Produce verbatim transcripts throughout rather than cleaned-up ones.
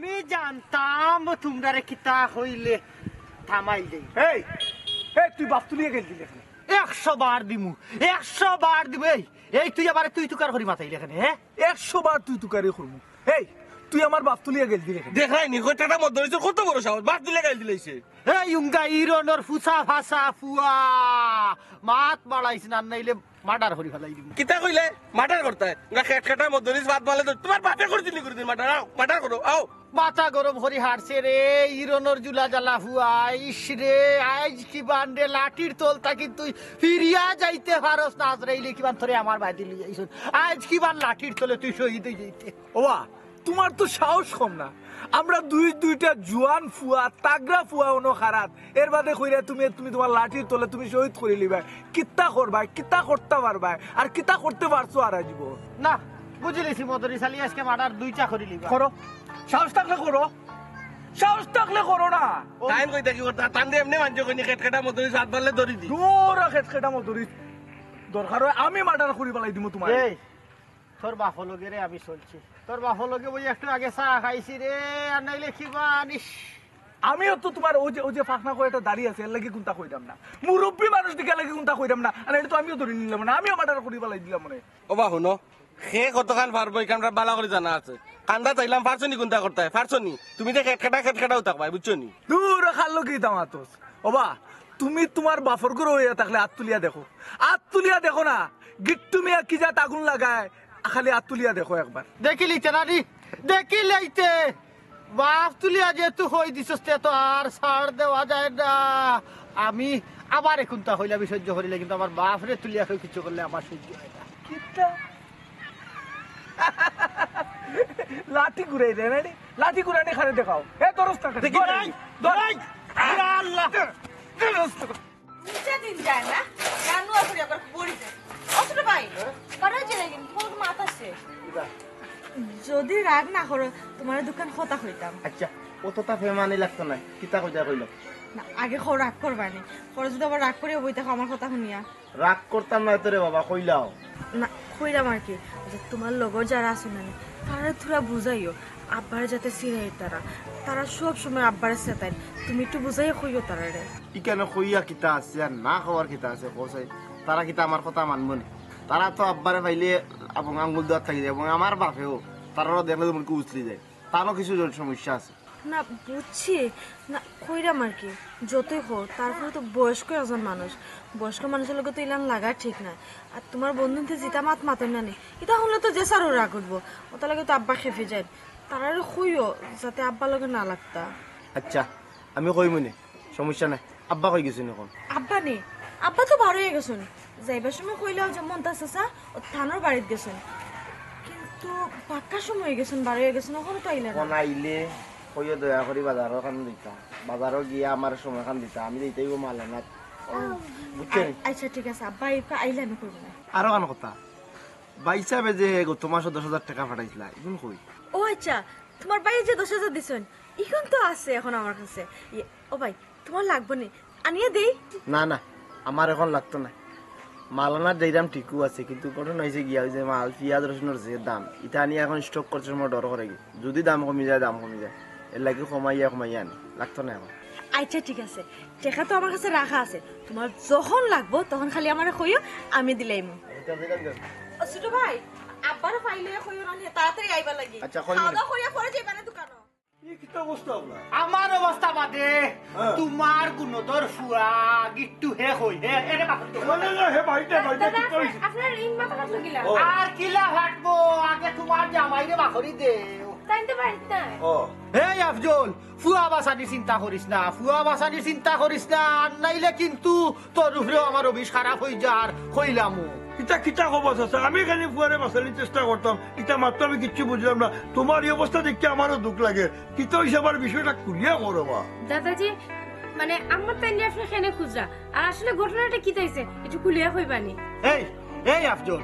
আমি জানতাম তুমরারে কিতা কইলে থামাই দেই। এই, এই, তুই বাফ তুলিয়া গেল দিলে কেনে? একশো বার দিমু, একশো বার দিমু। এই, এই, তুই আমারে তুই তুকার করি মাতাইলে কেনে, হে? একশো বার তুই তুকারি করমু। এই, তুই আমার বাফ তুলিয়া গেল দিলে কেনে? দেখরায়নি, কয়টা মদ ধরছে, কত বড় সাহস, বাফ তুলিয়া গেল দিলাইছে। এই উঙ্গা ইরনর ফুসা ফাসা ফুয়া, মাত বাড়াইছ না, নাইলে মার্ডার করি ফালাই দিমু। কিতা কইলে? মার্ডার করতায়? না, খেট খেটা মদরিস বাদ মারলে তো তুমার বাফে করছিনি কোনোদিন মার্ডার। আও, মার্ডার করো, আও। মাথা গরম করি হারছে রে, ইরনর জুলা জ্বালা ফুয়া, ইস রে, আইজ কিবান রে, লাঠির তল থাকি তুই ফিরিয়া যাইতে পারস না, আজরাইলে কিবান তোরে আমার বায়দি লই আইছইন। আইজ কিবান লাঠির তলে তুই শহীদ অই যাইতে। ওবা, তুমার তো সাহস কম না। আমরা দুই দুইটা জুয়ান ফুয়া, তাগড়া ফুয়া অনো খাড়াত। এর বাদে কইরা তুমি, তুমি তুমার লাঠির তলে তুমি শহীদ করি লিবায়। কিতা করবায়, কিতা করতা পারবায়, আর কিতা করতে পারছো আর আজীবন? না, বুঝিলিছি মদরিস আলী, আইজকে মার্ডার দুইটা করি লিবা। করো, সাহস থাকলে করো, সাহস থাকলে করো না। তাইন কই দেখি করতা, তান দে এমনে মানছে কইনি, খেটখেটা মদরিস বাদ মারলে ধরি দি। দূর খেটখেটা মদরিস, দরকার অয় আমি মার্ডার করি ফালাই দিমু তুমার। এই, তোর বাফর লগে রে আমি চলছি। তোর বাফর লগে ওই একটু আগে চা খাইছি রে, আর নাইলে কিবান, ইস। আমিও তো তুমার ওই যে, ওই যে ফাখনা কয় একটা দাড়ি আছে, এর লাগি কুন্তা কইরাম না। মুরব্বি মানুষ দেখি এর লাগি কুন্তা কইরাম না। আর এটা তো আমিও ধরি নিলাম না, আমিও মার্ডার করি ফালাই দিলাম মনে। ওবা হুনো, হে কতখান পারবো, ইখান বালা করি জানা আছে। কান্দাত আইলাম, পারছো নি কুন্তা করতায়, পারছো নি? তুমি যে খেটখেটা, খেটখেটাউ থাকবায়, বুঝছো নি? দূর, খাল লগে দামাতস। ওবা, তুমি তুমার বাফর ঘরো অইয়া থাকলে আত তুলিয়া দেখো। আত তুলিয়া দেখো না, গিট্টু মিয়া কি জাত আগুন লাগায়, খালি আত তুলিয়া দেখো একবার। দেখিলিতে নানি, দেখিলাইতে। বাফ তুলিয়া যেহেতু কই দিছস, তে তো আর ছাড় দেওয়া যায় না। আমি আবার এ কুন্তা কইলে আমি সহ্য করিলে, কিন্তু আমার বাফরে তুলিয়া কেউ কিছু করলে আমার সহ্য অয় না। কিতা? লাঠি ঘুরাই দেয় না রে? লাঠি ঘুরানি খারে দেখাও। এ, দরস্তা খারে। দেখি, ধর। ধরাই, ধরাই। ইয়া আল্লাহ। দরস্তা। নিচে দিন যায় না, জানু আসলে আবার পড়ি যায়। ও ছোট ভাই, বারো যে না কিন্তু তোমার মাথা শেষ। যদি রাগ না করো, তুমারে দুখান কথা কইতাম। আচ্ছা, অতটা ফেমানি লাগতো না, কিতা কইতা কইলো? না, আগে কও, রাগ করবায় নি। পরে যদি আবার রাগ করিয়া বই থাকো আমার কথা হুনিয়া। রাগ করতাম না তো রে বাবা, কইলাও। না, কইরাম আর কি, ওই যে তুমার লগর যারা আছে না, তারারে থুড়া বুঝাইও, আব্বারে যাতে চিরাই তারা, তারা সব সময় আব্বারে চেতাইন, তুমি একটু বুঝাইয়া কইও তারারে। ইখানো কইয়া কিতা আছে আর না কওয়ার কিতা আছে, কও চাই, তারা কিতা আমার কথা মানবো নি? তারা তো আব্বারে পাইলে এবং আঙ্গুল দেওয়ার থাকি যায়, এবং আমার বাফেও তারারও দেখলে তো মনে উছলি যায়, তারও কিছু জটিল সমস্যা আছে। না, বুঝছি। না, কইরাম আর কি। যতই কও, তারপরে তো বয়স্ক একজন মানুষ। বয়স্ক মানুষর লগে তো ইলান লাগা ঠিক নায়। আর তুমার বন্ধুতে জিতা মাত মাতের না নি। ইতা হুনলে তো যে স্যারও রাগ উঠবো। ওটার লগে তো আব্বা খেপি যায়। তারারে কইও, যাতে আব্বার লগে না লাগতা। আচ্ছা, আমি কইমু নে। সমস্যা নাই। আব্বা কই গেছইন অখন? আব্বা নি? আব্বা তো বারইয়া গেছইন। যাইবার সময় কইলাও যে মন্তাজ চাচা ও তানর বাড়িত গেছইন। কিন্তু বাক্কা সময় অই গেছইন, বারইয়া গেছইন, অখনো তো আইলা না। অখন আইলে কইও দয়া করি বাজারো খান দিতা। বাজারো গিয়া আমার সময় খান দিতা। আমি যাইতাম অইবো মালানাত। ও, বুঝছো নি? আ-, আচ্ছা, ঠিক আছে। আব্বা ইবা আইলে আমি কইমু না। আরো খান কথা। ভাইসাবে যে গত মাসো দশ হাজার টেকা পাঠাইছিলা, ইগুন কই? ও আচ্ছা, তুমার ভাইয়ে যে দশ হাজার দিছইন, ইগুন তো আছে অখন আমার কাছে। ইয়ে, ও ভাই, তুমার লাগবো নি? আনিয়া দেই? না, না, আমার অখন লাগতো না। মালানাত যাইরাম ঠিকউ আছে, কিন্তু ঘটনা অইছে গিয়া, ওই যে মাল, পিয়াজ, রসুনর যে দাম, ইতা আনিয়া অখন স্টক করতে সময় ডর করে গি। যদি দাম কমি যায়, দাম কমি যায়। এর লাগি কমাইয়া, কমাইয়া আনি। লাগতো না অখন। আচ্ছা, ঠিক আছে। টেকা তো আমার কাছে রাখা আছে। তুমার যখন লাগবো, তখন খালি আমারে কইও, আমি দিলাইমু। ও ছোট ভাই, আব্বারে পাইলে কইও না, তাড়াতাড়ি আইবার লাগি। আচ্ছা, কইমু। খাওয়া দাওয়া করিয়া পরে যাইবা না দোকানো। ই কিতা অবস্থা আপনার? আমার অবস্থা বাদে, হ্যাঁ। তুমার গুণধর ফুয়া, গিট্টু হে কই, হে, এরে বাপ। না, না, না, হে ভাই, হে ভাই, দাদা, কিতা অইছে? আপনার ঋণ মাথা কাটলো কিলা? ও। আর কিলা ফাটবো, আগে তুমার জামাইরে বাখরি দেও। তাইন তো বাড়িত নাই। ও। এই আফজল, ফুয়া বাচানির চিন্তা করিস না, ফুয়া বাচানির চিন্তা করিস না, আর নাইলে কিন্তু তোর উপরেও আমার অভিষ খারাপ অই যার, কইলামু। ইতা কিতা খবর চাচা? আমি খালি ফুয়ারে বাচানির চেষ্টা করতাম, ইতা মাত্র আমি কিচ্ছু বুঝলাম না। তুমার ই অবস্থা দেখিয়া আমারও দুখ লাগে। কিতা অইছে আবার বিষয়টা খুলিয়া কও বা। দাদাজি, মানে, আম্মা তাইন রে আপনে কেনে খুঁজরা? আর আসলে ঘটনাটা কিতা অইছে? একটু খুলিয়া কইবা নি? এই, এই আফজল,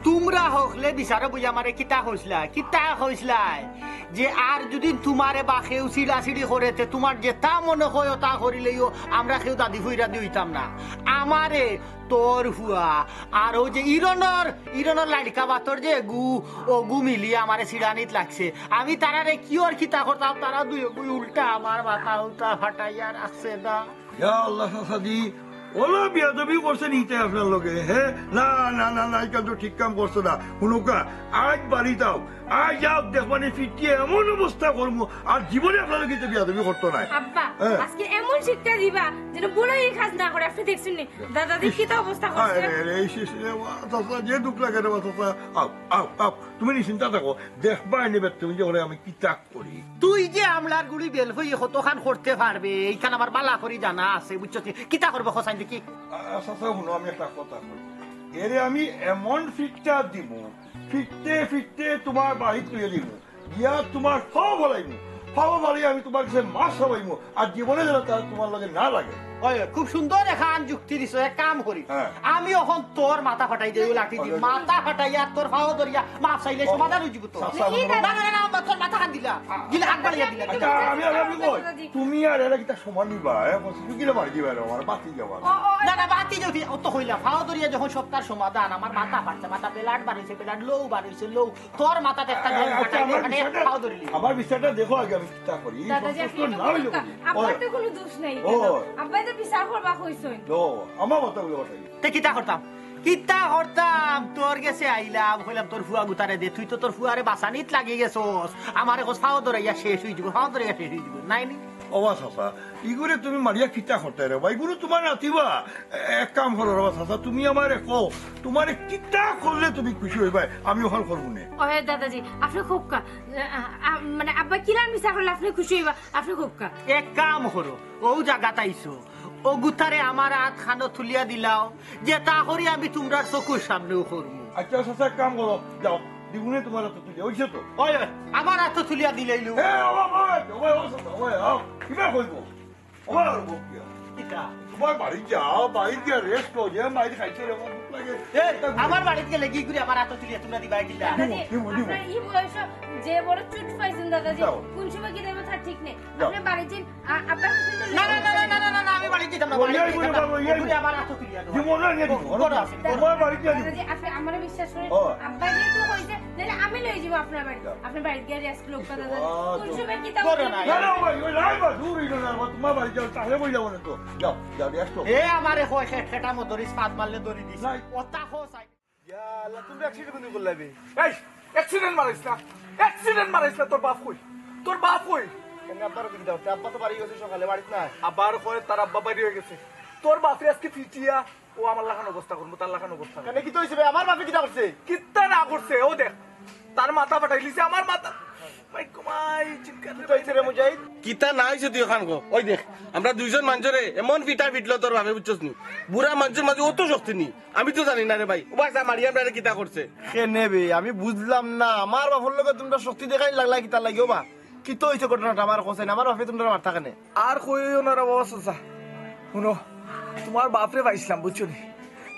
তুমরা হকলে বিচারো বইয়া আমারে কিতা কইছলায়, কিতা কইছলায় যে আর যুদি তুমারে বা কেউ চিড়াচিড়ি করে, তে তুমার যেতা মনে কয় অতা করিলাইও, আমরা কেউ দাদি ফুইরা দি অইতাম না। আমারে তোর ফুয়া আর অউ যে ইরনর, ইরনর লাড়কা বাতর যে এগু, অগু মিলিয়া আমারে চিড়ানিত লাগছে। আমি তারারে কিওর কিতা করতাম, তারা দুইওগুই উল্টা আমার মাথা উল্টা ফাটাইয়া রাখছে না। ইয়া আল্লাহ, চাচাজি, অলা বিয়াদবি করছে নি তাই আপনার লগে, হে? না, না, না, না, ইখান তো ঠিক কাম করছো না। হুনউক্কা, আইজ বাড়িত আও, আইজ আও, দেখবায়নে ফিটিয়া এমন অবস্থা করমু, আর জীবনে আপনার লগে ইতা বিয়াদবি করতো নায়। আব্বা, হ্যাঁ। আজকে এমন শিক্ষা দিবা, যেন বড় এই কাজ না করে, আপনে দেখছইন নি? দাদাজির কিতা অবস্থা করছে? আরে, আরে, এই শেষ রে, ওয়া, চাচা, যে দুখ লাগে রে, ওয়া, চাচা, আও, আও, আও, তুমি নিশ্চিন্তা থাকো, দেখবায়নে বেটা তুমি যে ওরে আমি কিতা করি। তুই যে আমলার গুড়ি বেলফই কতখান করতে পারবে, ইখান আমার বালা করি জানা আছে, বুঝছস নি? কিতা করবে কছাইন দেখি? আ, চাচা, হুনো, আমি একটা কথা কই। এরে আমি এমন ফিটটা দিমু, ফিটতে ফিটতে তুমার বাড়িত লইয়া দিমু, গিয়া তুমার পাও ফালাইমু, পাও ফালাইয়া আমি তুমার গেছে মাফ চাইমু, আর জীবনে যেন তার তুমার লগে না লাগে। ওই, খুব সুন্দর এখান যুক্তি দিছো, এক কাম করি। হ্যাঁ। আমি অখন তোর মাথা ফাটাই দেই, ওই লাঠি দি। আচ্ছা। মাথা ফাটাইয়া তোর পাও ধরিয়া মাফ চাইলে ও, সমাধান অইযিবো তো। চাচা, না, না, না, না, না, তোর মাথাখান দিলা। হ্যাঁ। দিলা, আগ বাড়াইয়া দিলা, দিলা। আচ্ছা, আমি, আমি, আমি কই, তুমি আর এরা কিতা সমান নিবা, হ্যাঁ? বলছি, তুই কিলা মারি দিবা, এরা আমার বাতি যাওয়া। ও, ও, না, না, বাতি যাও, তুই অত কইলা, পাও ধরিয়া যখন সবতার সমাধান, আমার মাথা ফাটছে, মাথা বেলাট বার অইছে, বেলাট লউ বার অইছে, লউ, তোর মাথাত একটা আ-, জল আচ্ছা, ফাটাই দে, আমার মানে বিষয়টা, পাও ধরিলি। আমার বিষয়টা দেখো আগে, আমি কিতা করি, এই দাদাজি, আপনি সম্পর্ক এটা না হইলে বলুন। করি। আব্বার ওই। তো কোনো দোষ নাই, ও। কেন? আব্বায় তো বিচার করবা কইছইন। ও, আমার মাথা বলে বসাই। তে কিতা করতাম? কিতা করতাম? তোর গেছে আইলাম, কইলাম, "তোর ফুয়া গুতারে দে, তুই তো তোর ফুয়ারে বাঁচানিত লাগি গেছস, আমারে কস পাও ধরাইয়া শেষ অইযিবো, পাও ধরাইয়া শেষ অইযিবো।" নায় নি? ওবা চাচা, ইগুরে তুমি মারিয়া কিতা করতায় রে বা? ইগুরে তুমার নাতিবা। এ-, এক কাম করো রে বা চাচা, তুমি আমারে কও, তুমারে কিতা করলে তুমি খুশি অইবায়, আমি অখান করমু নে। ওহে দাদাজি, আপনে কউক্কা, আ, আ, মানে আব্বা কিলান বিচার করলে আপনে খুশি অইবা, আপনে কউক্কা। এক কাম করো, অউ জাগাত আইছো, অউ গুতারে আমার আত খানো তুলিয়া দিলাও, যেতা করি আমি তুমরার চকুর সামনেউ করমু। আচ্ছা, আচ্ছা, আচ্ছা, এক কাম করো, যাও, দিমুনে তুমার আতো তুলিয়া, অইছে তো? ওই, ওই, আমার আতো তুলিয়া দিলাইলু। এ, ওবা, ওবা, ওবা, ওবা, ওবা, ওবা, কিবা কইবো? ওবা, ওবা, কিয়া? কিতা? তুমার বাড়িত যাও, বাড়িত গিয়া rest করো, যে মাইর খাইছো রে, আমার দুখ লাগে। এ, আমার বাড়িত গেলে কি করি আমার আতো তুলিয়া তুমরা দিবায় কিতা? দিমু, দিমু, দিমু। আপনার ই বয়সে যে বড় চুট পাইছইন দাদাজি, যাও। কোন সময় কি দেবো তার ঠিক নেই। যাও। আপনে বাড়িত যাইন, আ-, আব্বা কিন্তু না, না, না, না, না, না, না, না, আমি বাড়িত যাইতাম না, ওই, বাড়িত ওই, যাইতাম না। ওই, ওই, ওই, ওই, আমার আতো তুলিয়া দেও। জীবনে নিয়ে দিব। ঘরো আছে, ঘরো আছে। বাবা বাড়িত নিয়ে দিব। দাদাজি, আপনে আমারে বিশ্বাস করইন। ও। আব্বা যেহেতু কইছে, তাইলে আমি লইয়া যাইমু আপনার বাড়িত। যাও। আপনে বাড়িত গিয়া rest করউক্কা দাদাজি। ও, কোন সময় কিতা করো না। না, না, ওই, ওই, রাইবা, দূর অইলো না, তুমার বাড়িত যাও, তাইলে কই যাবো না তো। যাও, যাও, rest করো। এ আমারে কয়, খে-, খেটা মদরিছ ফাদ মারলে দড়ি দিস। নাই। ওতা কো সাই- ইয়া আল্লাহ, তুমি accident কুনদিন করলায় বে? এই, accident মারাইস না, accident মারাইস না, তোর বাপ কই? তোর বাপ কই? কেনে আব্বার কিতা করতে? আব্বা তো বাড়ি গেছে সকালে, বাড়িত নাই। আবার কয় তার আব্বা বাড়ি গেছে। তোর বাপরে আজকে ফিটিয়া ও আমার লাখান অবস্থা করমু, তার লাখান অবস্থা করমু। কেনে কিতা অইছে বে? আমার বাপে কিতা করছে? কিতা না করছে? ও দেখ, তার মাথা ফাটাইলিছে, আমার মাথা। মাই গো মাই, চিৎকার রে কিতা অইছে রে মুজাহিদ? কিতা না অইছে তুই অখান ক। ওই দেখ, আমরা দুইজন মানষরে এমন ফিটা ফিটলো তোর বাপে, বুঝছস নি? বুড়া মানষর মাঝে অত শক্তি নি। আমি তো জানি না রে ভাই। ও বাচ্চা মারি আমরারে কিতা করছে? কেনে বে? আমি বুঝলাম না। আমার বাপর লগে তুমরা শক্তি দেখাইর লাগলায় কিতার লাগি? ও বা, কিতা অইছে ঘটনাটা আমারে কছাইন? আমার বাপে তুমরারে মারতা কেনে? আর কইও না রে বাবা চাচা। হুনো, তুমার বাপরে পাইছলাম, বুঝছো নি?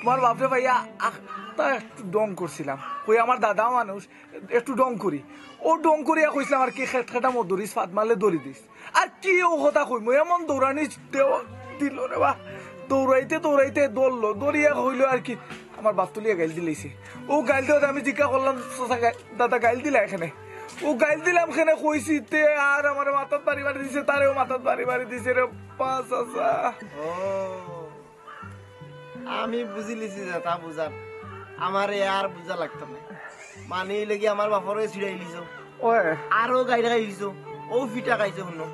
তুমার বাপরে পাইয়া আখতা একটু ঢং করছিলাম। কই আমার দাদা মানুষ, একটু ঢং করি। অউ ঢং করিয়া কইছলাম আর কি, খেট খেটা মদরিছ ফাদ মারলে দড়ি দিস। আর কি অউ কথা কইমু, এমন দৌড়ানি দেও দিলো রে বা। দৌড়াইতে দৌড়াইতে ধরলো, ধরিয়া কইলো আর কি, আমার বাপ তুলিয়া গাইল দিলাইছে। অউ গাইল দেওয়াতে আমি জিজ্ঞা করলাম, "চাচা, গাই-, দাদা গাইল দিলা কেনে?" অউ গাইল দিলাম কেনে কইছি, তে আর আমারে মাথাত বাড়ি বাড়ি দিছে, তারেও মাথাত বাড়ি বাড়ি দিছে রে বা চাচা। ও, আমি বুঝিলিছি যেতা বুঝার, আমারে আর বুঝা লাগতো না। মানে, অইলো গি আমার বাপরে ছিড়াইলিছো, ওই। আরো গাইল খাইলিছো, অউ ফিটা খাইছো হুনো।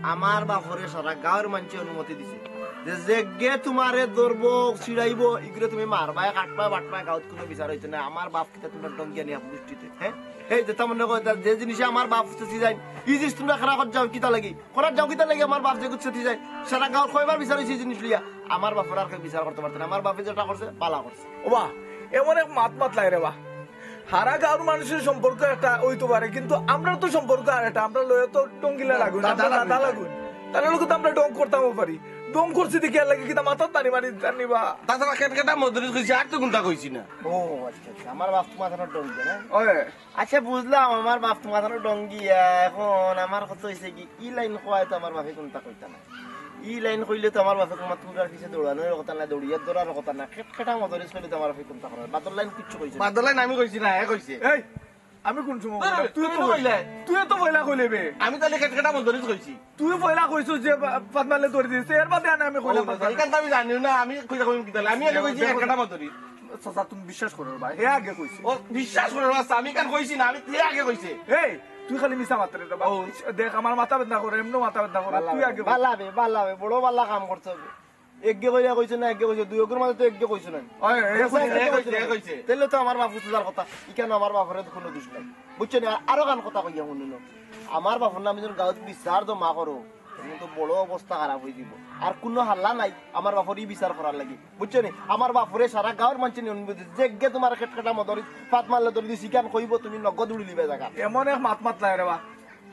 আমার বাপরে সারা গাঁওর মানষে অনুমতি দিছে যে যেগে তুমারে ধরবো, ছিড়াইবো, ইগুরে তুমি মারবায়, কাটবায়, বাটবায়, গাঁওত কুনু বিচার অইতো না। আমার বাপ কিতা তুমরার ঢং জ্ঞানী আপ গোষ্ঠীতে, হ্যাঁ? এই যেতা মনে কয়, যে জিনিসে আমার বাপ চেতি যাইন, ই জিনিস তুমরা খারাপ কর যাও, কিতা লাগি? করার যাও কিতা লাগি? আমার বাপ যে গুচ্ছ থি যায়, সারা গাঁওর কয়বার বিচার অইছে ই জিনিস লইয়া। আমার বাপর আর কেউ বিচার করতে পারতো না। আমার বাপে যেটা করছে, বালা করছে। ওবা, এমন এক মাত মাতলায় রে বা। হারা গাঁওর মানুষর সম্পর্ক একটা অইতো পারে, কিন্তু আমরার তো সম্পর্ক আর একটা, আমরা লইয়া তো ঢঙ্গিলা লাগুন, দাদা আমরা দাদা লাগুন। লাগুন। তার লগে তো আমরা ঢং করতামও পারি। দম করছি দেখি আর লাগে কিতা মাথাত পানি মারি দিতার নিবা। তাছাড়া খেটখেটা মদরিস কইছি, আর তো কুনতা কইছি না। ও আচ্ছা আচ্ছা, আমার বাপ তো মাথার ডঙ্গি না? ওই। আচ্ছা বুঝলাম, আমার বাপ তো মাথার ডঙ্গি। এখন আমার কথা হইছে কি, ই লাইন কওয়ায় তো আমার বাপে কুনতা কইতা না। ই লাইন কইলে তো আমার বাপে কুমার তুমরার পিছে দৌড়ানোর কথা না, দৌড়িয়া ধরার কথা না, খেটখেটা মদরিস কইলে তো আমার বাপে কুনতা করে। বাদর লাইন কিচ্ছু কইছে না। বাদর লাইন আমি কইছি না, হে কইছে। এই, আমি কোন সময় তুই কইলাম? তুই তো কইলে। তুই তো পয়লা কইলে বে। আমি তাহলে খেটখেটা মদরিস কইছি। তুই পয়লা কইছস যে বা-, ফাতমালে ধরি দিছে, এর বাদে আনে আমি কইলাম ও, ফাতমালে। ইখান তো আমি জানিও না, আমি কইতা কইম কিতা, আমি আগে কইছি খেটখেটা মদরিস। চাচা, তুমি বিশ্বাস করো ভাই, হে আগে কইছে। ও, বিশ্বাস করো, আচ্ছা, আমি ইখান কইছি না, আমি হে আগে কইছে। এই, তুই খালি মিছা মাতরে রে বা। ও। দেখ, আমার মাথা বেদনা করে, এমনও মাথা বেদনা করে, বালা তুই বে, আগে কইছ। বালা বে, বালা বে, বড় বালা কাম করতে হবে। একগে কইরা কইছো না, একগে কইছো, দুই অগুর মাঝে তো একগে কইছো না। ওই, এ কইছে, এ কইছে, এ কইছে। তাইলে তো আমার বাপ উঠে যার কথা। ইখান আমার বাপরে তো কোনো দোষ নাই। বুঝছো না? আর-, আরো খান কথা কইয়া শুনো না। আমার বাপর নামে যদি গাঁওত বিচার জমা করো, তখন তো বড় অবস্থা খারাপ হয়ে দিব। আর কোনো হাল্লা নাই আমার বাপর ই বিচার করার লাগি। বুঝছো না? আমার বাপরে সারা গাঁওর মানষে নিয়ম বুঝে, যে একগে তোমার খেটখেটা মদরিস, ফাতমালে ধরি দিছি, ইখান কইব তুমি নগদ উড়ি লিবে জায়গা। এমন এক মাত মাত লাগে রে বা।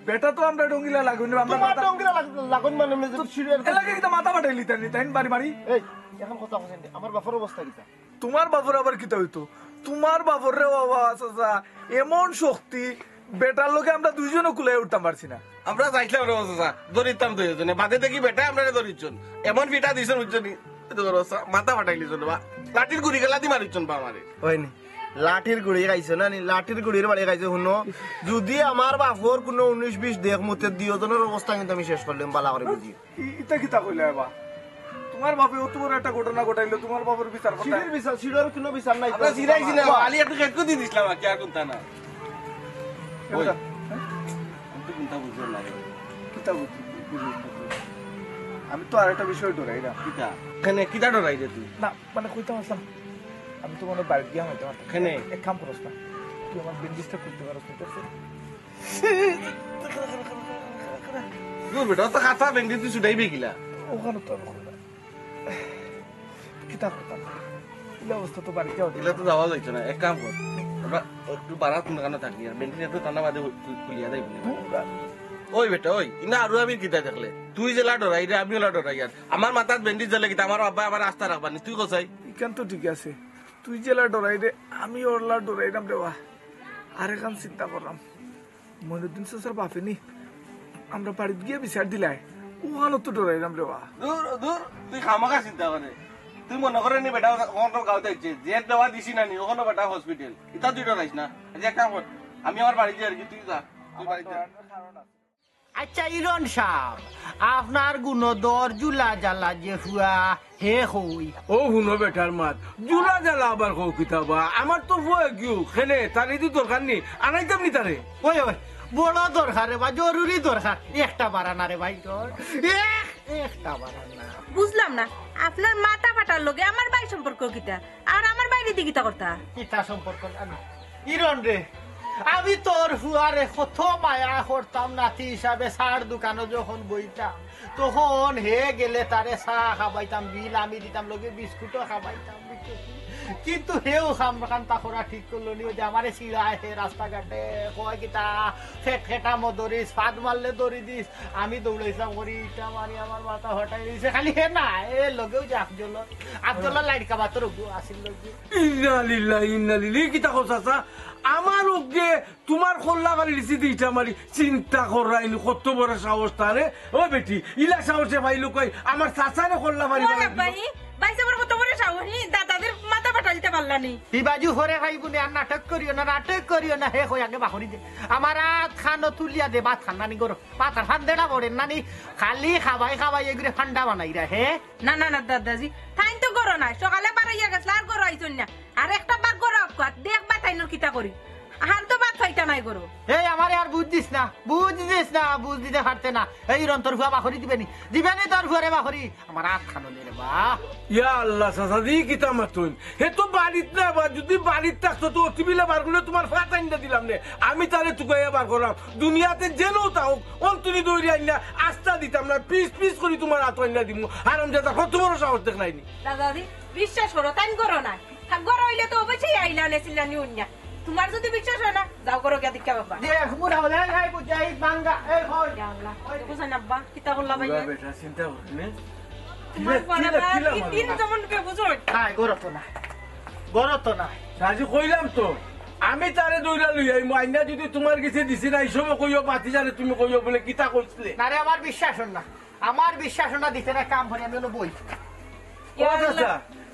বেটা তো আমরা ডঙ্গিলা লাগুন, আমরা তোমার মাথা ডঙ্গিলা লাগ-, লাগুন মানে, মানে, তো সিঁড়ি আর এলাকা কিতা মাথা ফাটাইলি তাই, তাই বাড়ি বাড়ি? এই, এখন কথা বলছেন, আমার বাপর অবস্থা কিতা? তোমার বাপর আবার কিতা হইতো? তোমার বাপর রে বাবা, চাচা, এমন শক্তি, বেটার লগে আমরা দুইজনও কুলাই উঠতাম পারছি না। আমরা চাইছিলাম রে চাচা, ধরিতাম দুইজনে, বাদে দেখি বেটা আমরারে ধরিছন, এমন পিটা দিছন, বুঝছো নি? এই তো ধরো চাচা, মাথা ফাটাইলি চলো বা, লাঠির গুড়ি গেলা দি মারিছন বা আমারে। হয়নি? লাঠির গুড়ি খাইছো না নি? লাঠির গুড়ির বাড়ি খাইছো, শুনো। যদি আমার বাপর কোনো উনিশ বিশ দেখ মুতে দুইজনর অবস্থা কিন্তু আমি শেষ করলাম, বালা করে বুঝি। ই-, ইতা কিতা কইলা এবা? তোমার বাপে অত বড় একটা ঘটনা ঘটাইলো, তোমার বাপর বিচার করতে? সিঁড়ির বিচার, সিঁড়ির কোনো বিচার নাই। আমরা সিরাইছি না, বাবা। আলি একটু খেটকু দিয়ে দিছিলাম আর কি, আর কোনটা না। এবার ওই। আমি তো কোনটা বুঝলাম না রে। কিতা বুঝলি? আমি তো আরেকটা বিষয় ডরাই না। কিতা? কেনে, কিতা ডরাই রে তুই? না, মানে কইতাম আসলাম, আমি তো মনে হয় বাড়িত গিয়া হইতে পারতাম। কেনে? এক কাম করস না, তুই আমার ব্যান্ডেজটা খুলতে পারস না, ঠিক আছে? দূর বেটা, অত কাঁচা ব্যান্ডেজ তুই ছুটাইবি কিলা? ওখানে তো আর হবে না। কিতা করতাম? এই অবস্থা তো বাড়িত যাওয়া ইলা তো যাওয়া যাইতো না, এক কাম কর, আমরা একটু বারাত দোকানো থাকি, আর ব্যান্ডেজ একটু ঠান্ডা বাদে খু-, খুলিয়া যাইব না। ওই বেটা, ওই, ইনা আরু আমির কিতা দেখলে? তুই যেলা ডরাই রে, আমিও লা ডরাই। আর আমার মাথাত ব্যান্ডেজ দিলে কিতা, আমার আব্বা আমার আস্থা রাখবা নি, তুই কছাই? ইখান তো ঠিক আছে, তুই যেলা ডরাই রে, আমি ওরলা ডরাইরাম রে বা। আর এখান চিন্তা করলাম, মইনুদ্দিন চাচার বাপে নি, আমরা বাড়িত গিয়া বিচার দিলাই, ওখানো তো ডরাইরাম রে বা। দূর, দূর, তুই খামাখা চিন্তা করে। তুই মনে করে নি বেটা অখন গাঁওত আইছে, যে দেওয়া দিছি না নি, ওখানো বেটা হসপিটাল। ইতা তুই ডরাইস না। আচ্ছা, এক কাম কর, আমি আমার বাড়িত যাই আর কি, তুই যা, তুই বাড়িত যা। আচ্ছা, ইরন সাব, আপনার গুণদর জুলা জালা যে ফুয়া, হে কই? ও হুনো বেটার মাত, জুলা জালা আবার কও কিতা বা? আমার তো ফুয়া গিউ, খেনে, তার ইদি দরকার নি, আনাইতাম নি তারে। ওই, ওই, বড় দরকার রে বা, জরুরি দরকার। একটা বাড়া না রে ভাই তোর, এক, একটা বাড়া না। বুঝলাম না, আপনার মাথা ফাটার লগে আমার ভাই সম্পর্ক কিতা? আর আমার বাইরে দি কিতা করতা? কিতা সম্পর্ক না? ইরন রে, আমি তোর ফুয়ারে কত মায়া করতাম, নাতি হিসাবে চার দোকানো যখন বইতাম, তখন হে গেলে তারে চা খাবাইতাম, বিল আমি দিতাম, লগে বিস্কুটও খাবাইতাম, বুঝছো নি? কিন্তু হেও খামখান্তা করা ঠিক করলো নি, ওই যে আমারে চিড়ায় হে রাস্তাঘাটে, কয় কিতা, খেটখেটা মদরিস, ফাদ মারলে দড়ি দিস, আমি দৌড়াইছিলাম করি, ইটা মারি আমার মাথা ফাটাই দিছে। খালি হে না, এ লগেও যে আফজল, আফজলর লাইট কাবাতর ওগু আছিল লগে। ইন্না লিল্লাহি, ইন্না লিল্লাহি, কিতা কও চাচা? আমার ওগে তোমার কল্লা বাড়ি দিছি দি ইটা মারি, চিন্তা কররায়নি কত বড় সাহস তারে। ও বেটি, ইলা সাহসে ভাই লোক কই, আমার চাচারে কল্লা বাড়ি ওই বানাই আব্বা, দিল। হি, ভাই সাহেবের কত বড় সাহস, হি, দাদাদের মাথা ফাটাইতে পারলা নি। হি বাজু হরে ভাই গুনে আর নাটক করিও না, নাটক করিও না, হে কই আগে বাহরি দে। আমার আত খানো তুলিয়া দে, ভাত খান নানি গরো। পাতার ফান্দেটা পড়েন নানি, খালি খাবাই খাবাই এগুরে ফান্ডা বানাইরা, হে? না, না, না, দাদাজি, তাইন তো গরো নাই, সকালে বারইয়া গেছলা, আর গরো আইছইন না। আর একটা বার গরো আউক্কা, দেখবা তাইনর কিতা করি। আর তো ভাত পাইতা নাই গরো। এই আমারে আর বুঝ দিস না, বুঝ দিস না, বুঝ দিতে পারতে না। এই রন তোর ফুয়া বাখরি দিবে নি, দিবে নি তোর ফুয়ারে বাখরি। আমার আত খানো নি রে বা। ইয়া আল্লাহ, চাচাজি, কিতা মাতইন? হে তো বাড়িত না বা, যদি বাড়িত থাকতো তো অতিবিলে বার করলে তোমার ফাত আইন্দা দিলাম নে। আমি তারে তুকাইয়া বার করলাম। দুনিয়াতে যেনও থাক, অন তুমি দৌড়ি আইন না, আস্তা দিতাম না, পিস পিস করি তোমার আত আইন না দিমু। হারামজাদা, কত বড় সাহস দেখলাইনি। দাদাজি, বিশ্বাস করো, তাইন গরো নাই। হ্যাঁ, গরো অইলে তো অবশ্যই আইলা নে, চিল্লানি অইন না। তোমার যদি বিশ্বাস হয় না, যাও গরো গিয়া দেখা বাবা। দে, মুড়া হলে নাই, বুঝাই, বাঙ্গা, এই, হই। ইয়া আল্লাহ, দেখো সাইন আব্বা, কিতা করলা ভাই? পুরা বেটা চিন্তা করলে। তোমার পরে আবার তিন দিন যেমন কে বুঝো। নাই, গরত না। গরত না। রাজি কইলাম তো, আমি তারে দৌড়া লই আইমু, আইনা যদি তোমার গেছে দিছি না, এই সময় কইও, বাতি জানে তুমি কইও বলে কিতা কইছিলে। না রে, আমার বিশ্বাস অর না। আমার বিশ্বাস অর না, দিতে না কাম করি, আমি অনো বই। ও চাচা,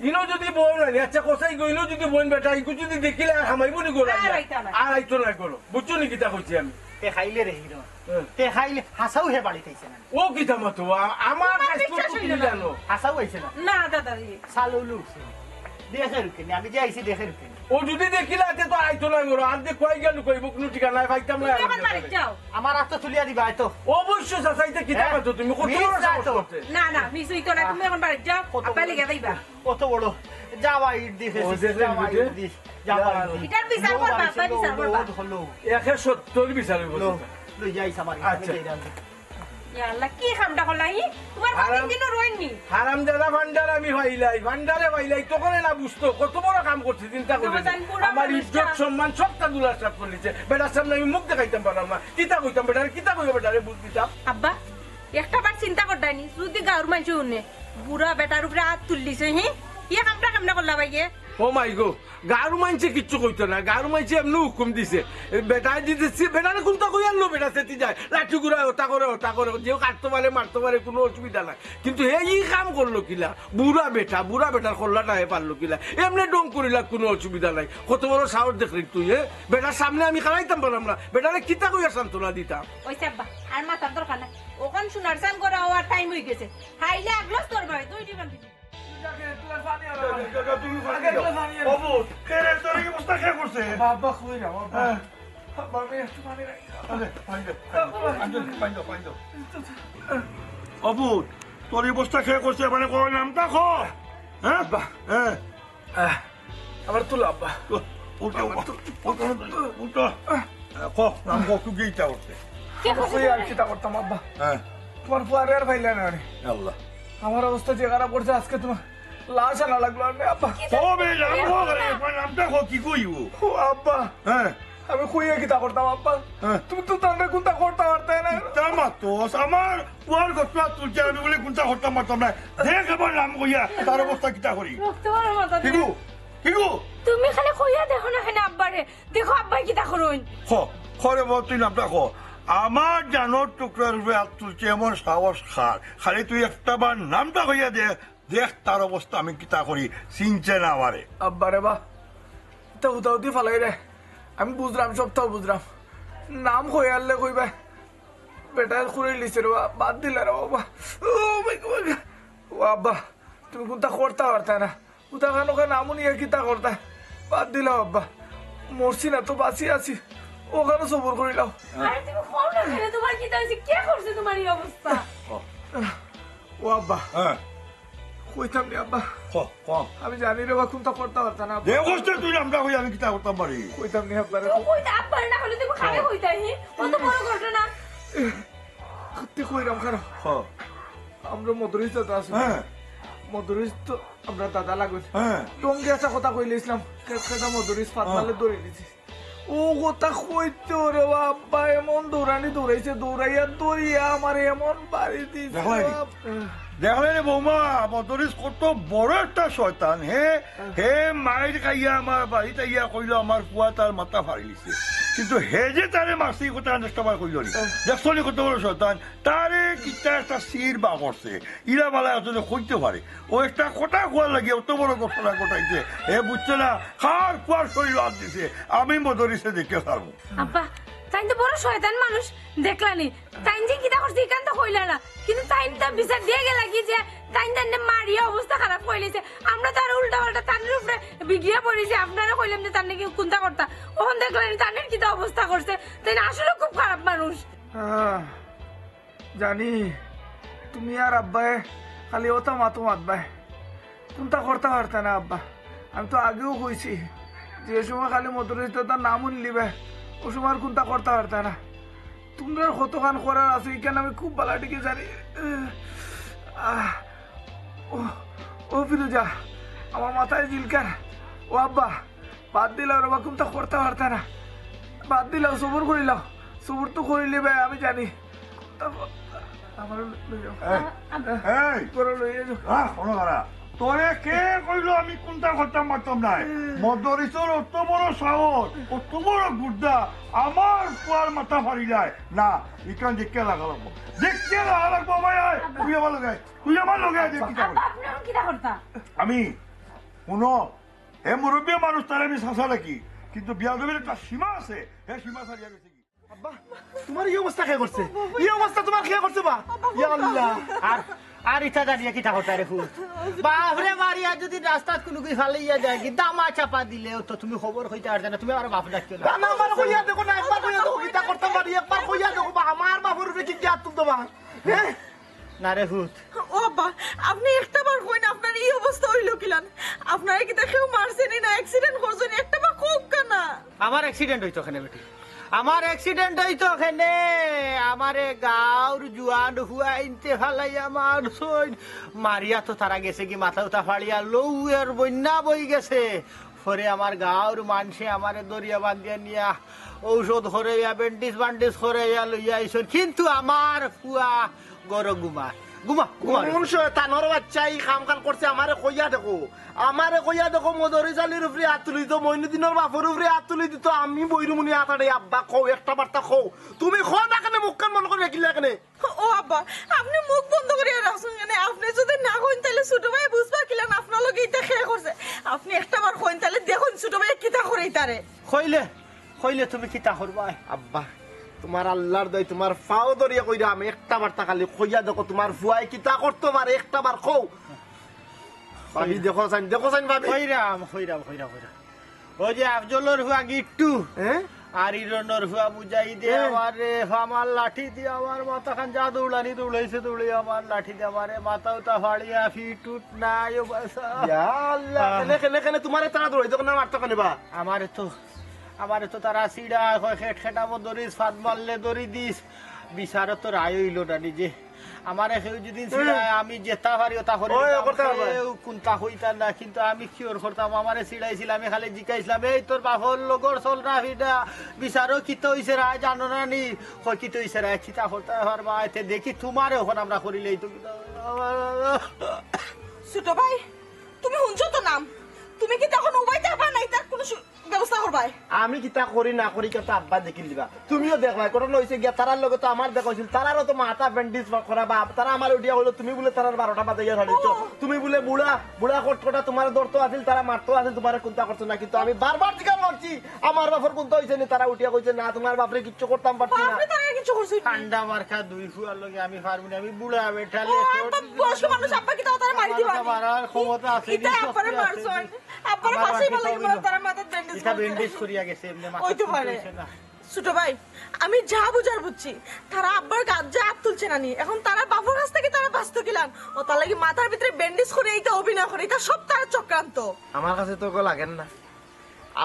ইনো যদি বই না, আচ্ছা, কোথায় গো, ইনো যদি বইন বেটা, ইগু যদি দেখিলে আর হামাইবো নি গো, আর আইতো না। আর আইতো না গো। বুঝছো নি কিতা কইছি আমি? তে খাইলে রে হিরো। হ্যাঁ। তে খাইলে হাসাও হে বাড়িত আইছে না। ও কিতা মাতো, আ-, আমার তোমার কাছ বিশ্বাস তো হইল তুমি না। জানো। হাসাও আইছে না। না দাদা রে। সালুলু উঠছে। দেখে রুকে নি, আমি যে আইছি দেখে রুকে নি। ও যদি দেখিলা তে তো আইতো না গো, আর যে কই গেল কই বুক নু ঠিকানা নাই, পাইতাম না তুমি এখন আমি। বাড়ি যাও। আমার আস্ত তুলিয়া দিবা, আইতো। অবশ্য চাচাইতে কিতা হ্যাঁ? মাতো তুমি, কত মিস বড় না সাহস তো। করতে? না, না, মিস হইতো না, তুমি এখন বাড়ি যাও, কত আব্বা বড়? লিখে দিবা। কত বড়? যাওয়া ইট দি ও, খেয়েছি, দেখে যাওয়া রুকে। ইট দি, যাওয়া ইট দি। এটার বিচার লো করবা, বাড়ি আব্বা, লো, বিচার লো, করবা। লো, লো। একে সত্তর বিচার হইব লো, তো। লো, যাইস আমার আচ্ছা। কাছে, যাই রাখবি। ইয়া আল্লাহ, কি কামটা করলা, ই? তোমার হারাম, কতদিন দিনও রইননি। হারামজাদা ভান্ডার আমি পাইলাই, ভান্ডারে পাইলাই, তখনই না বুঝতো, কত বড় কাম করছি, চিন্তা করে। তোমার জান বুড়া আমার মানুষটা। ইজ্জত সম্মান সবটা দুলার সাপ করলিছে। বেটার সামনে আমি মুখ দেখাইতাম পারলাম না, কিতা কইতাম বেটারে, কিতা কইতাম বেটারে, বুঝ দিতাম। আব্বা, একটা বার চিন্তা করতাইনি, যদি গাঁওর মানষে হুনে, বুড়া বেটার উপরে আত তুললিছে, হি? ইয়ে কামটা কামটা করলা ভাইয়ে? ও মাই গো, গাঁওর মানষে কিচ্ছু কইতো না, গাঁওর মানষে এমনে হুকুম দিছে। এ, বেটায় দিতেছি, বেটারে কুনতা কই আনলো, বেটা সেটি যায়। লাঠি ঘুরায়, ওটা করে, ওটা করে, যে কাটতে পারে, মারতে পারে, কুনু অসুবিধা নাই। কিন্তু হে ই কাম করলো কিলা? বুড়া বেটা, বুড়া বেটার করলাটা হে পারলো কিলা? এমনে ঢং করিলা, কুনু অসুবিধা নাই। কত বড় সাহস দেখলি তুই, হে? বেটার সামনে আমি খাড়াইতাম পারলাম না, বেটারে কিতা কইয়া সান্ত্বনা দিতাম? ওই আব্বা, আর মাতার দরকার নাই। ওখান সোনার সান করা হওয়ার টাইম হয়ে গেছে। হাইলে আগলাস তোর বাড়ি, দুই দিন বান্ধি। কাকা, তুমি পানি আনো। কাকা, তুমি পানি আগে আনো। একটু পানি আনো। বাবু, কে রে, তোর এই অবস্থা কে করছে? বাবা, কই রে, বাবা? হ্যাঁ। বাবা, আমি একটু পানি রাখি। আরে, পানি দাও, পানি দাও, পানি দাও, পানি দাও। বাবু, তোর এই অবস্থা কে করছে? মানে, কই নামটা ক? হ্যাঁ? বাবা। হ্যাঁ। আহ, আমার তুলো আব্বা। উঠো, উঠো, উঠো, উঠো। আহ, ক, নাম ক, তুই গিয়ে ইটা করতে। কে করছে কই আর তোরে? কিতা করতাম আব্বা? হ্যাঁ। তোমার ফুয়ারে আর পাইলা না রে। আল্লাহ। আমার অবস্থা যে খারাপ করছে আজকে তোমার লাশ আনা লাগলো আর নে আব্বা। ও বে, নাম ক, আরে, তোমার নামটা ক, কি কইব? ও আব্বা। হ্যাঁ। আমি কইয়া কিতা করতাম আব্বা? হ্যাঁ। তুমি তো তানরে কুনতা করতা পারতায় না। তার মাতো, আমার ফুয়ার ঘটনা তুলছে, আমি বলে কুনতা করতাম পারতাম না। দেখ এবার নাম কইয়া, তার অবস্থা কিতা করি। রক্ত আমার মাথা দিয়ে। কিগু, কিগু। তুমি খালি কইয়া দেখো না কেনে আব্বারে। দেখো আব্বায় কিতা করইন। ক, ক রে বাবা, তুই নামটা ক। আমার জানোর টুকরার উপরে আত তুলছে, এমন সাহস কার? খালি তুই একটা বার নামটা কইয়া দে, দেখ তার অবস্থা আমি কিতা করি, চিনছে না আমারে। আব্বারে বা, ইতা হুতাহুতি ফালাই রে। আমি বুঝরাম, সবটাও বুঝরাম। নাম কইয়ারলে কইবা, বেটায় খুঁড়ি লিছে রে বা, বাদ দিলা রে বাবা। ও মাই গড। ও আব্বা, তুমি কুনতা করতা পারতায় না। উতা খানো খান আমুনি আর কিতা করতা? বাদ দিলাও আব্বা। মরছি না তো, বাঁচি আছি। অখানো সবর করিলাও। আরে তুমি কও না কেনে, তোমার কিতা অইছে? কে করছে তোমার এই অবস্থা? ও আব্বা। হ্যাঁ। কইতাম নি আব্বা। ক, ক। আমি জানি রে বা, কুনতা করতা পারতা না আব্বা। দে কষ্ট তুই নামটা কই, আমি কিতা করতাম পারি? কইতাম নি আব্বা রে। তুই কইতা আব্বা না হলে তুমি খাবে কইতা হি? কত বড় ঘটনা। সত্যি কইরাম খারাপ। ক। আমরা মদরিস দাদা আছি। হ্যাঁ। মদরিস তো আমরা দাদা লাগবে। হ্যাঁ। টঙ্গি একটা কথা কইলে ইসলাম, খেত খেতা মদরিস ফাতনালে হ্যাঁ। ধরে দিছি। ও কথা কইতে ওরে বাবা, এমন দৌড়ানি দৌড়াইছে, দৌড়াইয়া দৌড়িয়া আমার এমন বাড়ি দিছে দেখলাই নি? বাপ। দেখলাই রে বৌমা, মদরিস কত বড় একটা শয়তান। হে, হে মাইর খাইয়া আমার বাড়িত আইয়া কইলো আমার ফুয়া তার মাথা ফাড়ি দিছে। কিন্তু হে যে তারে মারছে, ই কথা একটা বার কইলো নি। দেখছো নি কত বড় শয়তান? তারে কিতা একটা সির বা করছে। ইলা বালা এতদিন কইতে পারে। ও একটা কথা কওয়ার লাগি অত বড় ঘটনা ঘটাইছে। হে বুঝছে না, কার কুয়ার শরীর হাত দিছে। আমি মদরিসে দেখে ছাড়বো। আব্বা, তাইন তো বড় শয়তান মানুষ, দেখলানি। তাইন যে কিতা করছে, ইখান তো কইলা না। কিন্তু তাইন তো বিচার দিয়া গেলা কি যে তাইন তাইন মারিয়া অবস্থা খারাপ কইলিছে। আমরা তো আর উল্টা পাল্টা তানর উপরে বিগড়িয়া পড়িছি। আপনারে কইলাম যে তান নাকি কুনতা করতা। অখন দেখলানি তানর কিতা অবস্থা করছে। তাইন আসলে খুব খারাপ মানুষ। আহ। জানি, তুমি আর আব্বায় খালি অতা মাতো মাতবায়। কুনতা করতা পারতা না আব্বা। আমি তো আগেও কইছি, যে সময় খালি মদরিস দাদার নাম হুনলিবায়, অউ সময় আর কুনতা করতা পারতা না। তুমরার কতখান করার আছে, ইখান আমি খুব বালা ঠিকে জানি। আহ, ও, ও ফিরোজা, আমার মাথায় জিলকার। ও আব্বা, বাদ দিলাও রে বা, কুনতা করতা পারতা না। বাদ দিলাও, সবর করিলাও। সবর তো করিলিবায়, আমি জানি। আমারে লই যাও। এই, এই, তোরা লই যাও। রাখ, কোনো দাঁড়া। তোরে কে কইলো আমি কুনতা করতাম পারতাম না? মদরিসর অত বড় সাহস, অত বড় গুদ্দা, আমার পুয়ার মাথা ফাড়ি যায়। না, ইখান দেখিয়া লাগা লাগবো। দেখিয়া লাগা লাগবো, ভাই, আয়। তুই আমার লগে আয়, তুই আমার লগে আয়, দেখ কিতা করি। আব্বা, আপনি এখন কিতা করতা? আমি, হুনো, হে মুরব্বী মানুষ, তারে আমি চাচা ডাকি, কিন্তু বিয়াদবির একটা সীমা আছে, হে সীমা ছাড়িয়া গেছে কি? আব্বা, তোমার এই অবস্থা কে করছে? এই অবস্থা তোমার কে করছে বা? ইয়া আল্লাহ। আর, আর ইতা জানিয়া কিতা করতা রে ফুত? বাপরে মারিয়া যদি রাস্তাত কুনুগুই ফালাইয়া যায়, কি দামা চাপা দিলেও তো তুমি খবর কইতা পারতা না, তুমি আমার বাপ ডাকিও না। না, না, আমার কইয়া দেখো না, একবার কইয়া দেখো, কিতা করতাম পারি, একবার কইয়া দেখো বা, আমার বাপর উপরে কি কি আত তুলতো বা? হ্যাঁ? না রে ফুত। ও আব্বা, আপনি একটা বার কইন, আপনার এই অবস্থা হইল কিলান? আপনারে কিতা কেউ মারছে নি না accident করছে নি? একটা বার কউক্কা না। আমার accident হইতো কেনে বেটি? আমার accident হইতো কেনে? আমারে গাঁওর জুয়ান হুয়া ইনতে ফালাইয়া মারছইন। মারিয়া তো তারা গেছে কি মাথা উতা ফাড়িয়া লউয়ের বন্যা বই গেছে। পরে আমার গাঁওর মানষে আমারে দরিয়া বান্ধিয়া নিয়া ঔষধ করাইয়া, ব্যান্ডেজ-ব্যান্ডেজ করাইয়া লইয়া আইছইন। কিন্তু আমার ফুয়া গরো ঘুমার। ঘুমা, ঘুমা রে। কোন শয়তানর বাচ্চা এই কাম কাল করছে? আমারে কইয়া দেখো, আমারে কইয়া দেখো, মদরিস আলীর উপরে আত তুলি দিত, মইনুদ্দিনর বাপর উপরে আত তুলি দিত, আমি বইরুমুনি আতাড়ে। আব্বা কও, একটা বার্তা কও। তুমি কও না কেনে, মুখখান মনে করি রাখিলে কেনে? ও আব্বা, আপনি মুখ বন্ধ করিয়া রাখছইন কেনে? আপনি যদি না কইন, তাইলে ছোট ভাই বুঝবা কিলান আপনার লগে ইতা কে করছে? আপনি একটা বার কইন, তাইলে দেখইন ছোট ভাই কিতা করে ইতারে। কইলে, কইলে তুমি কিতা করবায়? আব্বা, তোমার আল্লাহর দোয়াই, তোমার পাও ধরিয়া কইরাম, একটা বার্তা খালি কইয়া দেখো, তোমার ফুয়ায় কিতা করতো পারে, একটা বার কও। ভাবি, দেখো চাইন, দেখো চাইন, ভাবি। কইরাম, কইরাম, কইরাম, কইরাম। ওই যে আফজলর ফুয়া গিট্টু, হ্যাঁ? আর ইরনর ফুয়া মুজাহিদে হ্যাঁ। আমারে, আমার লাঠি দিয়া আমার মাথাখান যা দৌড়ানি দৌড়াইছে, দৌড়াই আমার লাঠি দিয়া আমারে মাথা উতা ফাড়িয়া ফিট উঠ নাই, ও বাসা। ইয়া আল্লাহ, আহ। কেনে, কেনে, কেনে তোমারে তারা দৌড়াইতো কেনে, মারতো কেনে বা? আমারে তো, আমারে তো তারা সিড়া কয়, খেট খেটাবো ধরিস, ফাঁদ মারলে দড়ি দিস। বিচারও তো রায় হইল না নিজে। আমারে কেউ যদি হুম। সিরায়, আমি যেতা পারি ওতা করি ওই, দিতাম। করতে পারবে। কেউ কুনতা কইতা না, কিন্তু আমি কিওর করতাম? আমারে সিরাইছিল, আমি খালি জিকাইছিলাম, "এই তোর বাপর লগর চল না ফিডা, বিচারও কিতা হইছে রায় জানো না নি?" কয়, "কিতা হইছে রায়?" "কিতা করতে পারবা?" এতে দেখি তোমারে এখন আমরা করিলেই তো কিতা। ছোট ভাই, তুমি হুনছো তো নাম, তুমি কিতা এখন উবাইতে পারবা না, ইতার কোনো সু-, ব্যবস্থা করবায়? আমি কিতা করি না করি, কথা আব্বা দেখিল দিবা। তুমিও দেখবায়, ঘটনা হইছে গিয়া, তারার লগে তো আমার দেখা হইছিল, তারারও তো মাথা ব্যান্ডেজ করা, বা তারা আমার উঠিয়া হইলো, "তুমি বুলে তারার বারোটা বাজাইয়া ছাড়িছো, ও। তুমি বুলে বুড়া, বুড়া কটকটা, তোমার ধরতো আছিল, তারা মারতো আছিল, তোমারে কুনতা করতো না।" কিন্তু আমি বারবার জিকার করছি, "আমার বাপর কুনতা হইছে নি?" তারা উঠিয়া কইছে, "না, তোমার বাপরে কিচ্ছু করতাম পারছি না।" বাপরে তারা কিচ্ছু করছে নি? ঠান্ডা মার্কা দুই ফুয়ার লগে আমি পারবো না, আমি বুড়া বেটালে ও, তো আব্বা বয়স্ক মানুষ, আব্বা কিতা তারা মারি দিবা নি? মারার ক্ষমতা আছে নি, ইতা আব্বারে শক্তি আছে মারছইন। নি। আব্বার আমার ফাঁসি মারতে বলে কি হবে না। তারা মাথাত ব্যান্ডেজ এটা করছে। ব্যান্ডেজ করিয়া গেছে, এমনি মাথা হইতো পারে। ঠিক হইছে না। ছোট ভাই, আমি যা বুঝার বুঝছি, তারা আব্বার গাত যা আত তুলছে না নি, এখন তারা বাপর কাছ থেকে তারা বাঁচতো কিলান, ও তার লাগি মাথার ভিতরে ব্যান্ডেজ করে এইটা অভিনয় করে, এটা সব তার চক্রান্ত। আমার কাছে তো ওগুলো লাগের না,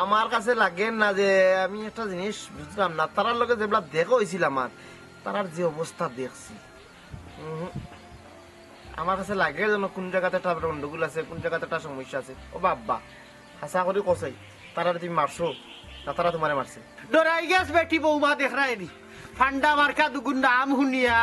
আমার কাছে লাগের না যে আমি একটা জিনিস বুঝলাম না, তারার লগে যেগুলা দেখা হইছিল আমার, তারার যে অবস্থা দেখছি, উহু। আমার কাছে লাগে যেন কোন জাগাতে একটা গন্ডগোল আছে, কোন জাগাতে একটা সমস্যা আছে। ও বাব্বা, হাছা করি কছাই, তারারে তুমি মারছো না তারা তোমারে মারছে? ডরাই গেছ বেটি বৌমা দেখরায়নি। ফান্ডা মার্কা দুগুর নাম হুনিয়া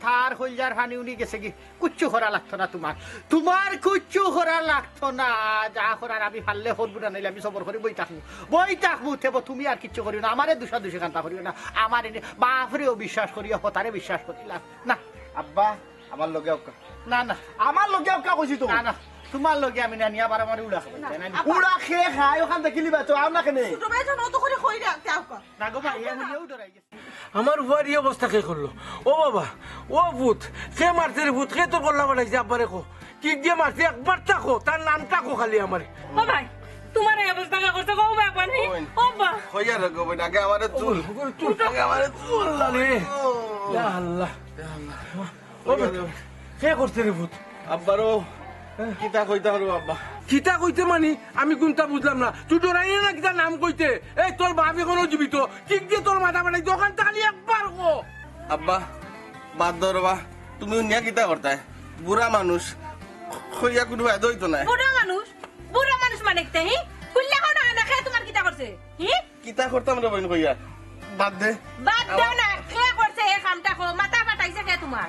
তার কইলজার পানি উনি গেছে কি? কুচ্ছু করা লাগতো না তোমার। তোমার কুচ্ছু করা লাগতো না। যা করার আমি পারলে করবো না, নাইলে আমি সবর করি বই থাকবো। বই থাকবো, উঠেবো, তুমি আর কিচ্ছু করিও না। আমারে দুষা দুষি কান্তা করিও না। আমার এনে বাপরেও বিশ্বাস করিও, হতারে বিশ্বাস করিলাম না। আব্বা, আমার লগে আউক্কা। না, না। আমার লগে আউক্কা কইছি তো। না, না। তোমার লগে আমি না নিয়া আবার আমার উড়া খাবে। না, না, না। আব্বা। উড়া খেয়ে খায়, ওখান থেকে লিবা তো, আও না কেনে? ছোট ভাই, জানো তো করে কই রে, আউক্কা, আউক্কা। না গো ভাই, এ হইলেও ডরাই গেছে। আমার ফুয়ার ই অবস্থা কে করলো? ও বাবা, ও পুত, কে মারছে রে পুত? কে তোর গলা বাড়াইছে? আব্বারে কো। কিক দিয়া মারছে? একবার তা কো, তার নামটা কো খালি আমারে। ও ভাই, তোমার এই অবস্থা কে করছে গো, ও বাবা নি? ও বা। কইয়া রে গো, আগে আমারে তুল। আগে আমারে তুল। আল্লাহ রে। ইয়া আল্লাহ। ইয়া আল্লাহ। ও বেটা, কে করছে রে পুত? আব্বারও হ্যাঁ। কিতা কইতা পারবো আব্বা? কিতা কইতে মানি? আমি কুনতা বুঝলাম না। তুই ডরাইলে না কিতা নাম কইতে? এই তোর বাপ এখনো জীবিত। কিক দিয়া তোর মাথা ফাটাই দোকান তালি একবার কো। আব্বা, বাদ দেও রে বা। তুমি উনিয়া কিতা করতায়? বুড়া মানুষ। কইয়া কুনু ফায়দা হইতো না। বুড়া মানুষ? বুড়া মানুষ মানে কিতা, হি? খুললে কও না, না খেয়ে তোমার কিতা করছে? হি? কিতা করতাম রে বইন কইয়া? বাদ দে। বাদ দেও না, কে করছে এই কামটা কও? মাথা ফাটাইছে কে তোমার?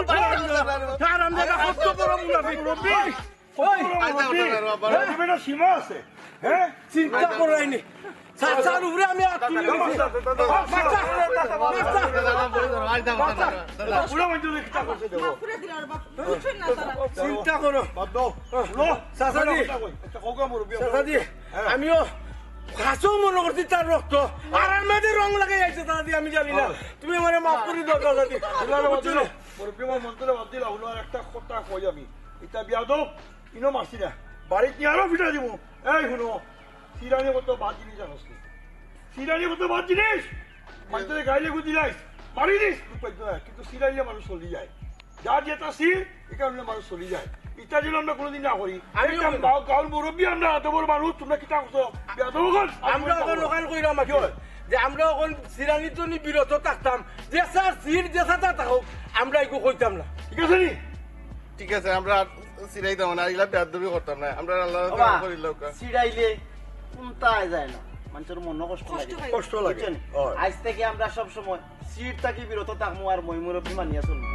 তার আমরা কত বড় মুনাফিক, মুরব্বি। ওই, আইতা মুরব্বি। মুরব্বি, আইতা মুরব্বি। মুরব্বি, এটা সীমা আছে। হ্যাঁ? চিন্তা করাইনি। চাচার উপরে আমি আত তুলি দিছি। বাচ্চা, বাচ্চা, বাচ্চা। পুরা মানুষ কিতা করছে দেখো। চিন্তা করো। বাদ দাও। চাচাজি, একটা কৌকা মুরব্বী। চাচাজি, আমিও হাছাউ মনো করছি তার রক্ত। আর আমার মাঝে রং লাগাই আইছে চাচাজি, আমি জানি না। তুমি আমারে মাফ করি দাও চাচাজি। মুরব্বী আমার মন্তরে বাদ দিলা, হুনো আর একটা কথা কই আমি। ইতা বিয়াদব, ইনো মারছি না। বাড়িত নিয়া আরো ফিটা দিমু। এই হুনো, সিরানি কত বাদ জিনিস জানোস নি? সিরানি কত বাদ জিনিস? মানতরে গাইলে গুদি লাইস, মারি দিস, কিন্তু সিরাইলে মানুষ চলি যায়। যা যেটা সির, এটা অন্য মানুষ চলি যায়। ইটা যেন আমরা কোনোদিন না করি। আমি একটা গাঁও-, গাঁওর মুরব্বী আমরা, আদবর মানুষ, তোমরা কিতা করছো? বেয়াদব অকল। আমরা অখন অখান কইরাম আর কি, যে আমরা অখন সিরানি তো নি বিরত থাকতাম, যেছা সির যেছাতা থাকউক, আমরা ইগু কইতাম না। ঠিক আছে নি? ঠিক আছে, আমরা আর সিরাইতাম না, আর ইলা বেয়াদবি করতাম না। আমরা আল্লাহ বাবা, করিলাউক্কা। সিরাইলে কুন্তায় যায় না, মানুষর মনো কষ্ট লাগে। কষ্ট লাগে। বুঝছেন? হয়। আইজ থাকি আমরা সব সময় সির থাকি বিরত থাকমু আর ময় মুরব্বী মানিয়া চলমু।